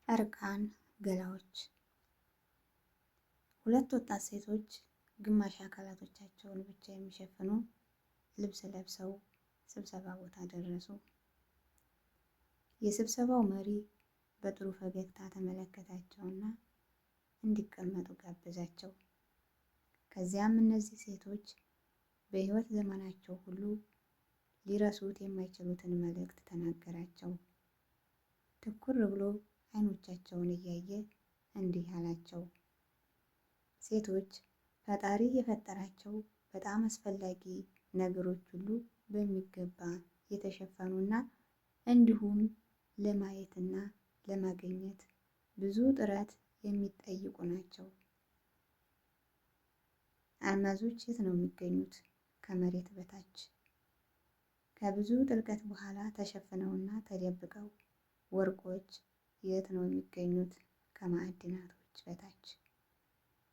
እርቃን ገላዎች። ሁለት ወጣት ሴቶች ግማሽ አካላቶቻቸውን ብቻ የሚሸፍኑ ልብስ ለብሰው ስብሰባ ቦታ ደረሱ። የስብሰባው መሪ በጥሩ ፈገግታ ተመለከታቸውና እንዲቀመጡ ጋበዛቸው። ከዚያም እነዚህ ሴቶች በሕይወት ዘመናቸው ሁሉ ሊረሱት የማይችሉትን መልእክት ተናገራቸው። ትኩር ብሎ አይኖቻቸውን እያየ እንዲህ አላቸው። ሴቶች ፈጣሪ የፈጠራቸው በጣም አስፈላጊ ነገሮች ሁሉ በሚገባ የተሸፈኑና እንዲሁም ለማየትና ለማግኘት ብዙ ጥረት የሚጠይቁ ናቸው። አልማዞች የት ነው የሚገኙት? ከመሬት በታች ከብዙ ጥልቀት በኋላ ተሸፍነውና ተደብቀው። ወርቆች የት ነው የሚገኙት? ከማዕድናቶች በታች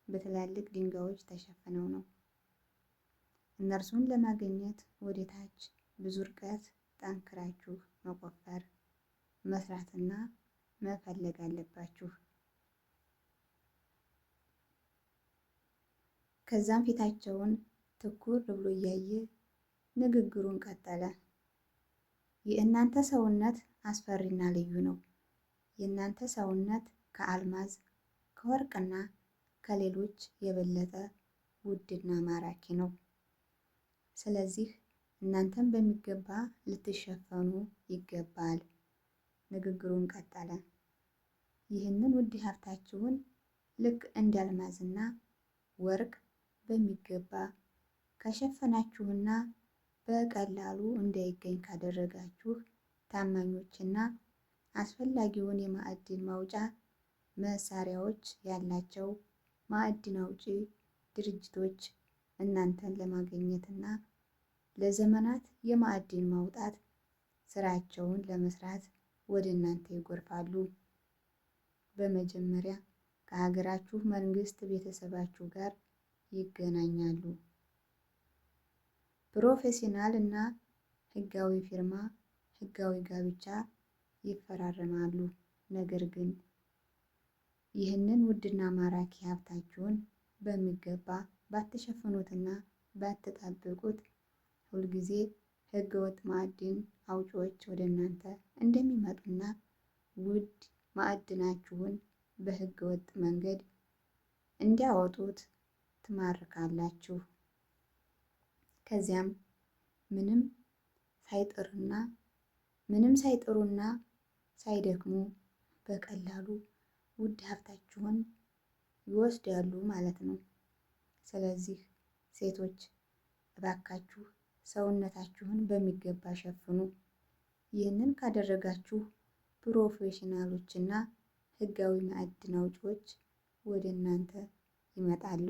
በትላልቅ ድንጋዮች ተሸፍነው ነው። እነርሱን ለማግኘት ወደ ታች ብዙ ርቀት ጠንክራችሁ መቆፈር፣ መስራትና መፈለግ አለባችሁ። ከዛም ፊታቸውን ትኩር ብሎ እያየ ንግግሩን ቀጠለ። የእናንተ ሰውነት አስፈሪና ልዩ ነው። የእናንተ ሰውነት ከአልማዝ፣ ከወርቅና ከሌሎች የበለጠ ውድና ማራኪ ነው። ስለዚህ እናንተም በሚገባ ልትሸፈኑ ይገባል። ንግግሩን ቀጠለ። ይህንን ውድ ሀብታችሁን ልክ እንደ አልማዝና ወርቅ በሚገባ ከሸፈናችሁና በቀላሉ እንዳይገኝ ካደረጋችሁ ታማኞችና አስፈላጊውን የማዕድን ማውጫ መሳሪያዎች ያላቸው ማዕድን አውጪ ድርጅቶች እናንተን ለማግኘትና ለዘመናት የማዕድን ማውጣት ስራቸውን ለመስራት ወደ እናንተ ይጎርፋሉ። በመጀመሪያ ከሀገራችሁ መንግስት ቤተሰባችሁ ጋር ይገናኛሉ። ፕሮፌሽናል እና ህጋዊ ፊርማ፣ ህጋዊ ጋብቻ ይፈራረማሉ። ነገር ግን ይህንን ውድና ማራኪ ሀብታችሁን በሚገባ ባትሸፍኑትና ባትጠብቁት ሁልጊዜ ህገወጥ ማዕድን አውጪዎች ወደ እናንተ እንደሚመጡና ውድ ማዕድናችሁን በህገወጥ መንገድ እንዲያወጡት ትማርካላችሁ። ከዚያም ምንም ሳይጥርና ምንም ሳይጥሩና ሳይደክሙ በቀላሉ ውድ ሀብታችሁን ይወስዳሉ ማለት ነው። ስለዚህ ሴቶች እባካችሁ ሰውነታችሁን በሚገባ ሸፍኑ። ይህንን ካደረጋችሁ ፕሮፌሽናሎችና ህጋዊ ማዕድን አውጪዎች ወደ እናንተ ይመጣሉ።